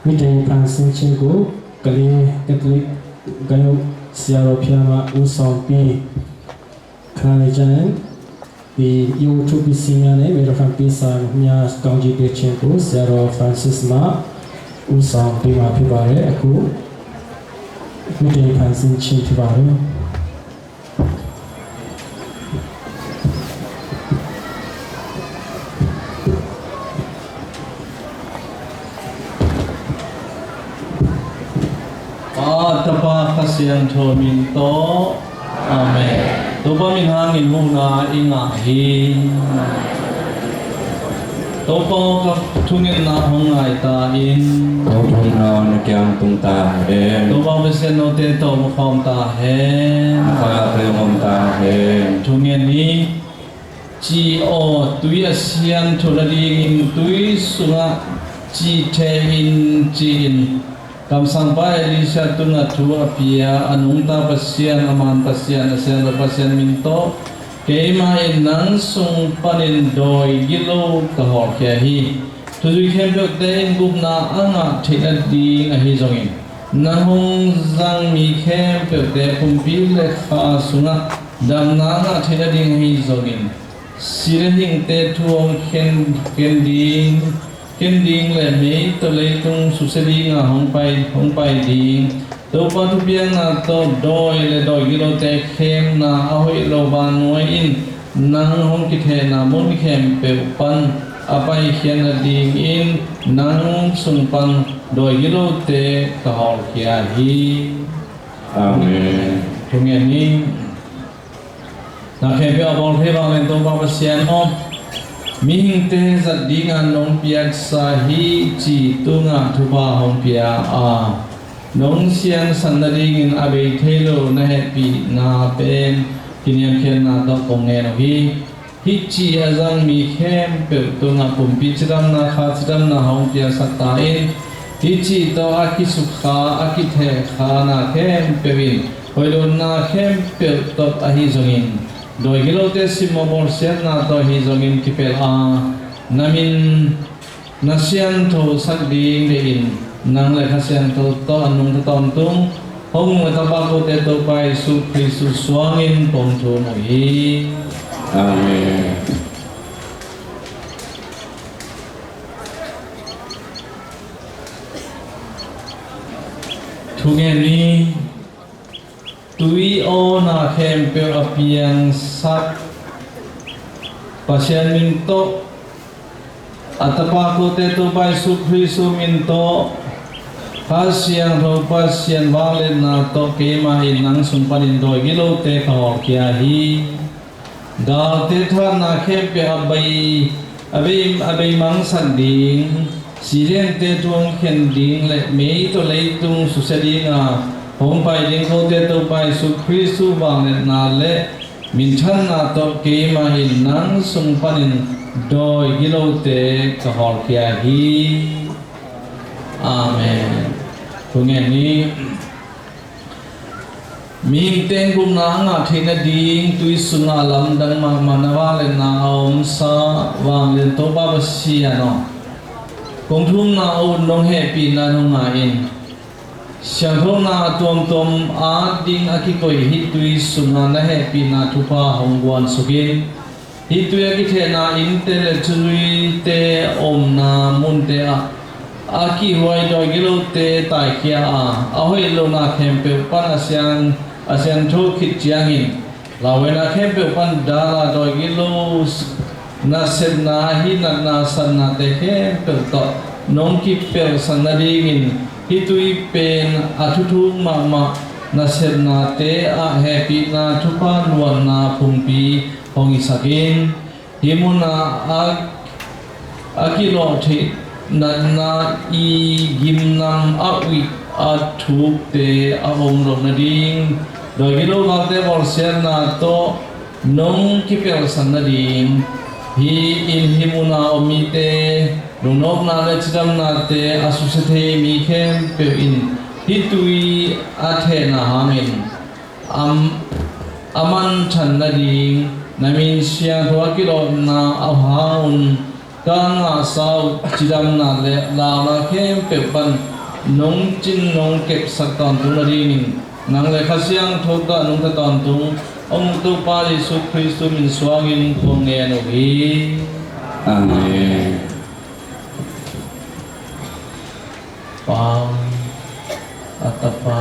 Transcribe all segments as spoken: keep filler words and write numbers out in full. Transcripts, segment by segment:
Mite phansin chin ko, Kale Catholic gayo siaro phiama U Sawmpi Kharnijan, i YouTube i singane, mero khampi sang nya kaungji pe chin ko, siaro Francis ma, U Sawmpi ma phi bare, aku mite phansin chin phi bare. Pa, Tapa, Kha Siangtho min tawh. Amen. Topa min hangin huhna i ngah hi. Topa aw, ka thungetna hong ngai ta in. Ka thungetna na kiang tung ta hen. Topa Pasian note tawh mu khawm ta hen. Na kha tawh mu ta hen. Thungen ni. Ci aw, tui a sian thuk nadingin tui sungah ci theh in, ci-in kamsangpa Elisha tungah thu a pia a nungta Pasian, a man Pasian, a siangtho Pasian min tawh keimah in nang sung panin dawi gilo ka hawlkhia hi. Thuzui khempeuhte in gupna a ngah theih nading ahi zongin, nang hong zang mi khempeuhte pumpi le kha sungah damna a ngah theih nading ahi zongin, si le hingte thu hong khen, khen ding, khen ding le mei tawh leitung susia dinga hong pai, hong pai ding Topa thupiakna tawh dawi le dawi gilote khemna a hoih lo vannuai in nang hong kithehna mun khempeuh pan a paikhiat nadingin nang sung pan dawi gilote ka hawlkhia hi. Amen. Thungen ni. Na khempeuh a bawl thei vanglian Topa Pasian aw, mihingte zat dinga nong piaksa hi ci tungah thupha hong pia a, nong siangsak nadingin a bei thei lo na hehpihna pen kiniamkhiatna tawh kong ngen uh hi. Hih ci a zang mi khempeuh tungah pumpi cidamna, kha cidamna hong piaksak ta in. Hih ci tawh a kisukha, a kithehkhana khempeuh in hoih lona khempeuh tawh ahi zongin, dawi gilote simmawh bawlsiatna tawh ahi zongin kipelh a, na min na siangthosak ding deih in, nang le Kha Siangtho tawh a nungta tawntung hong nungta pa kote Topa Jesu Khrist suangin kong thum uh hi. Amen. Thungen ni. Tui aw, na khempeuh a piangsak Pasian min tawh, a tapa kote Topa Jesu Khrist min tawh, Kha Siangtho Pasian vangliatna tawh keimah in nang sung panin dawi gilote ka hawlkhia hi. Galte thatna khempeuh a bei, a bei, a beimangsak ding, si le hingte thu hong khen ding le mei tawh leitung susia dinga hong pai ding kote Topa Jesu Khrist vangliatna le minthanna tawh keimah in nang sung panin dawi gilote ka hawlkhia hi. Amen. Thungen ni. Mihingte in gupna a ngah theih nading tui sungah lamdang mahmah na vangliatna a omsa vanglian Topa Pasian aw, kong thumna uh nong hehpihna nong ngah in. Siangthona a tuamtuam at ding a kikoih hih tui sungah na hehpihna thupha hong guansuk in. Hih tui a kithehna innte le thuzuite omna munte ah a kihhuai dawi gilote taikhia a, a hoih lona khempeuh pan a siang, a siangtho khit ciangin, lauhuaina khempeuh pan dal a, dawi gilo nasepna ahi natna satnate khempeuh tawh nong kipelhsak nadingin, hih tui pen a thuthuk mahmah nasepnate ah hehpihna thupha luanna phungpi hong hisak in. Hih munah a, a kilawh theih natna i gimnam a uih a thukte a om loh nading, dawi gilo galte bawlsiatna tawh nong kipelhsak nading, hih inn hih munah om mite lungnopna le cidamnate a susia thei mi khempeuh in hih tui a thehna hangin a, a manthan nading, na min siangtho a kilawhna a hangun ka ngahsa uh cidamna le launa khempeuh pan nong cin nong kepsak tawntung nadingin nang le Kha Siangtho tawh nungta tawntung a om Topa Jesu Khristu min suangin kong ngen uh hi. Amen. Pa, a Tapa,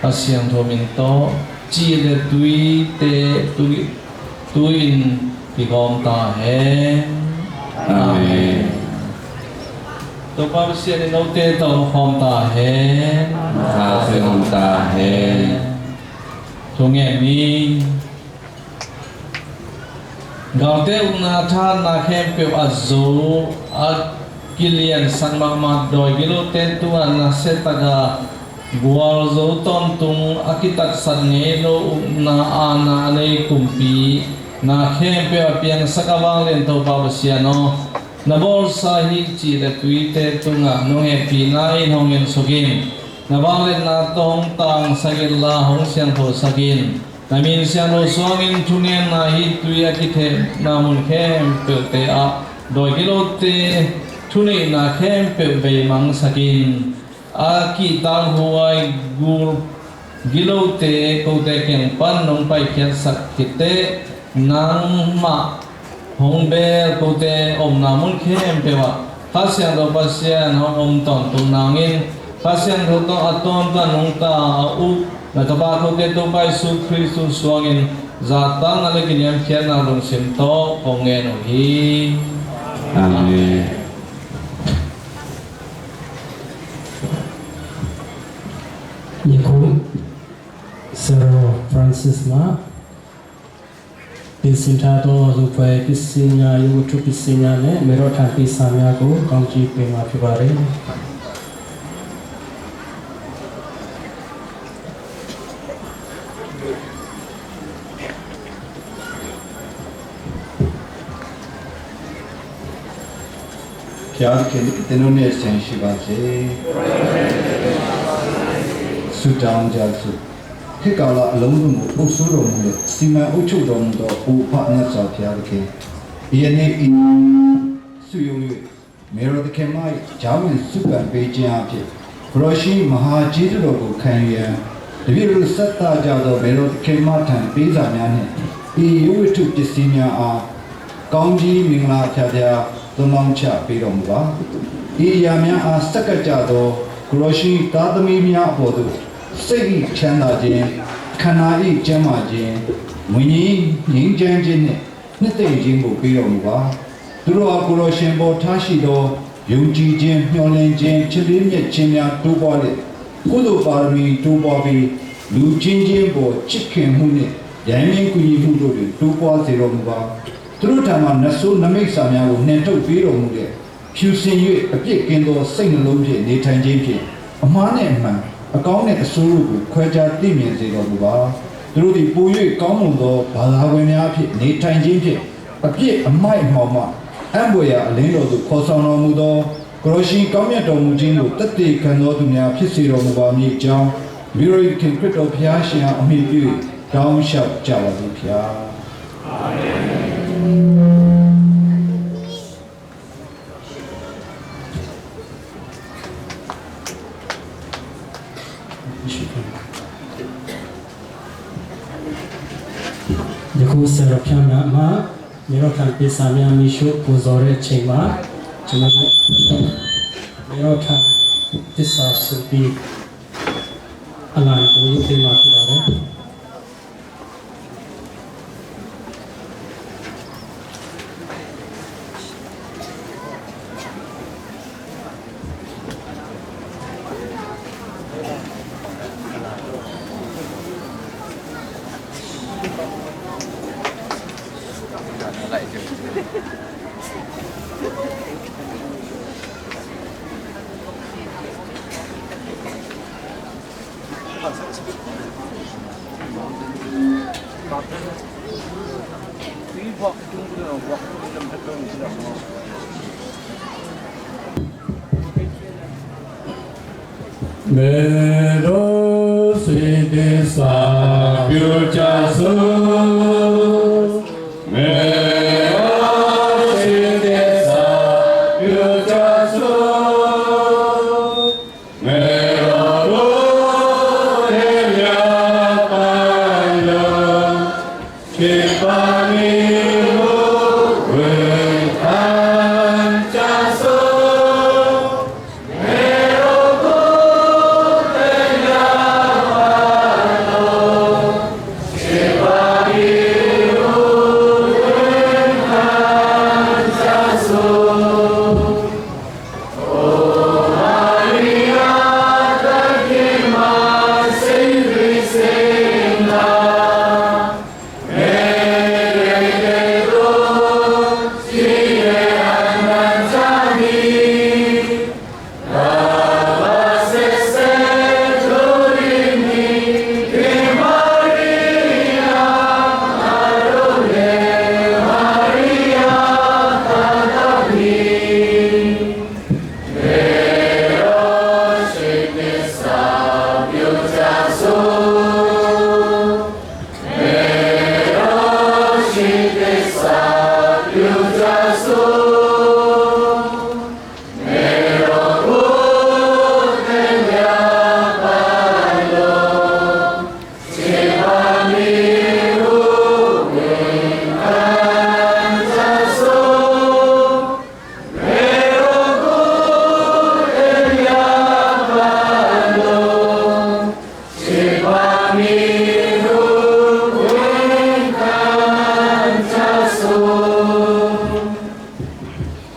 a Siangtho min tawh ci le tuite tu, tu-in kigawm ta hen. Amen. Topa Pasian in note tawh khawm ta hen. Kha siang ta hen. Thungen ni. Galte ukna thahatna khempeuh a zo a kiliansak mahmah dawi gilote tungah nasia taka gualzo tawntung a kitaksat ngei lo ukna aana a nei kumpi na khempeuh a piangsak a vanglian Topa Pasian aw, na bawlsa hih ci le tuite tungah nong hehpihna in hong ensuk in, na vangliatna tawh hong tangsak inla hong siangthosak in. Na min siangtho suangin thungetna hih tui a kithehna mun khempeuhte ah dawi gilote thuneihna khempeuh veimangsak in. A kihtakhuai gul gilote kote kiang pan nong paikhiatsak khit teh, nangmah hong bel kote omna mun khempeuh ah Kha Siangtho Pasian hong om tawntung nangin, Kha Siangtho tawh a tawntung nungta a uk na Tapa kote Topa Jesu Khristu suangin zahtakna le kiniamkhiatna lungsim tawh kong ngen uh hi. Amen. Nyakhum Sero Francis Mah ပြင်ဆင်ထားသော လူပွဲပစ္စည်းများ ရုပ်ဝတ္ထုပစ္စည်းများနှင့် မေတော်ထံပီစာများကို ကောင်းကြီးပေးမှာဖြစ်ပါတယ်။ ဘုရားသခင်သင်တို့နှင့်အစဉ်ရှိပါစေ။ ဆုတောင်းကြစို့။ ခေတ်ကာလအလုံးစုံကိုအုပ်စိုးတော်မူလျက်စီမံအုပ်ချုပ်တော်မူသော အိုအဖမြတ်စွာဘုရားသခင်၊ ယနေ့ဤဆုရုံး၍ မေတော်သခင်မ၏ကြားဝင်စုပန်ပေးခြင်းအားဖြင့် ကိုယ်တော်ရှင်မဟာကျေးဇူးတော်ကိုခံယူရန် တပည့်တို့ဆက်သကြသောမေတော်သခင်မထံပေးစာများနှင့် ဤရုပ်ဝတ္ထုပစ္စည်းများအား ကောင်းကြီးမင်္ဂလာအဖျားဖျားသွန်လောင်းချပေးတော်မူပါ။ ဤအရာများအားဆက်ကပ်ကြသောကိုယ်တော်ရှင်သားသမီးများအပေါ်သို့ စိတ်၏ချမ်းသာခြင်း၊ ခန္ဓာ၏ကျန်းမာခြင်း၊ ဝိညာဉ်ငြိမ်းချမ်းခြင်းနှင့် နှစ်သိမ့်ခြင်းကိုပေးတော်မူပါ။ သူတို့အားကိုယ်တော်ရှင်ပေါ်ထားရှိသောယုံကြည်ခြင်း၊ မျှော်လင့်ခြင်း၊ ချစ်လေးမြတ်ခြင်းများတိုးပွားလျက် ကုသိုလ်ပါရမီတိုးပွားပြီး လူချင်းချင်းပေါ်ချစ်ခင်မှုနှင့် ယိုင်းမင်းကူညီမှုတို့တွင်တိုးပွားစေတော်မူပါ။ သူတို့ထံမှနတ်ဆိုးနမိတ်စာများကိုနှင်ထုတ်ပေးတော်မူလျက် ဖြူစင်၍အပြစ်ကင်းသောစိတ်နှလုံးဖြင့်နေထိုင်ခြင်းဖြင့် အမှားနှင့်အမှန်၊ အကောင်းနှင့်အဆိုးတို့ကိုခွဲခြားသိမြင်စေတော်မူပါ။ သူတို့သည်ပို၍ကောင်းမွန်သောဘာသာဝင်များဖြင့်နေထိုင်ခြင်းဖြင့် အပြစ်အမိုက်အမှောင်မှအံ့ဘွယ်ရာအလင်းတော်သို့ခေါ်ဆောင်တော်မူသောကိုယ်တော်ရှင်ကောင်းမြတ်တော်မူခြင်းကိုသက်သေခံသောသူများဖြစ်စေတော်မူပါမည်အကြောင်း၊ မိမိတို့၏သခင်ခရစ်တော်ဘုရားရှင်အားအမှီပြု၍တောင်းလျှောက်ကြပါသည်ဖျား။ ယခုဆရာဖျားနာမှာမြေတော်ခံပစ္စည်းများမီးရှို့ပူဇော်တဲ့အချိန်မှာကျွန်တော်တို့မြေတော်ခံသစ္စာဆိုပြီးအလံကိုရုပ်သိမ်းမှာဖြစ်ပါတယ်။ Medo siti sa future so. Medo siti sa future so.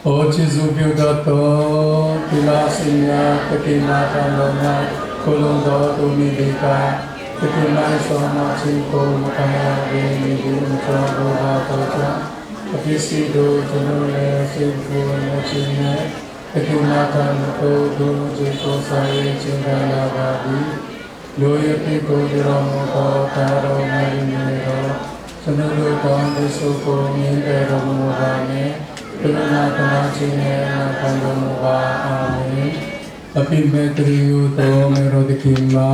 Aw Jesuh piudat tawh, tua na singna, ka tina kan lo nai, ko lungdaw tu mi dika, ka tina i sawma cing ko, makaia ve mi di, makaia ko ba tawh ca, a pisi do, tunu le, sing ko, na cing ne, ka tina kan lo, tu, tu, cing ko, sa ye, cing ka la ba di, Lui a pi ko di lo mo ko ta ro me di me ro. Sanu lu ko di su ko mi te ro mo ba me. Tu na ka na chi ne na ka lo mo ba. Amen. A pi me tri yu to me ro di ki ma.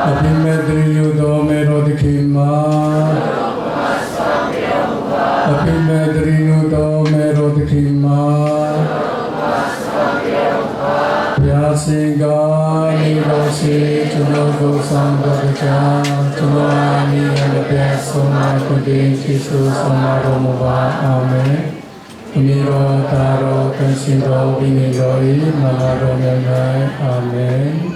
A pi me tri yu to me ro di ki ma. A pi me tri yu to me ro di ki ma. Bia sing ga ni ga si, chuno go sang ga ga cha, chuno a ni a na bia so ma ku ding Jisu sa ma ro mo ba. Amen. Mi ro ta ro kan sin ro bi ni ro i ma ma ro me mai. Amen.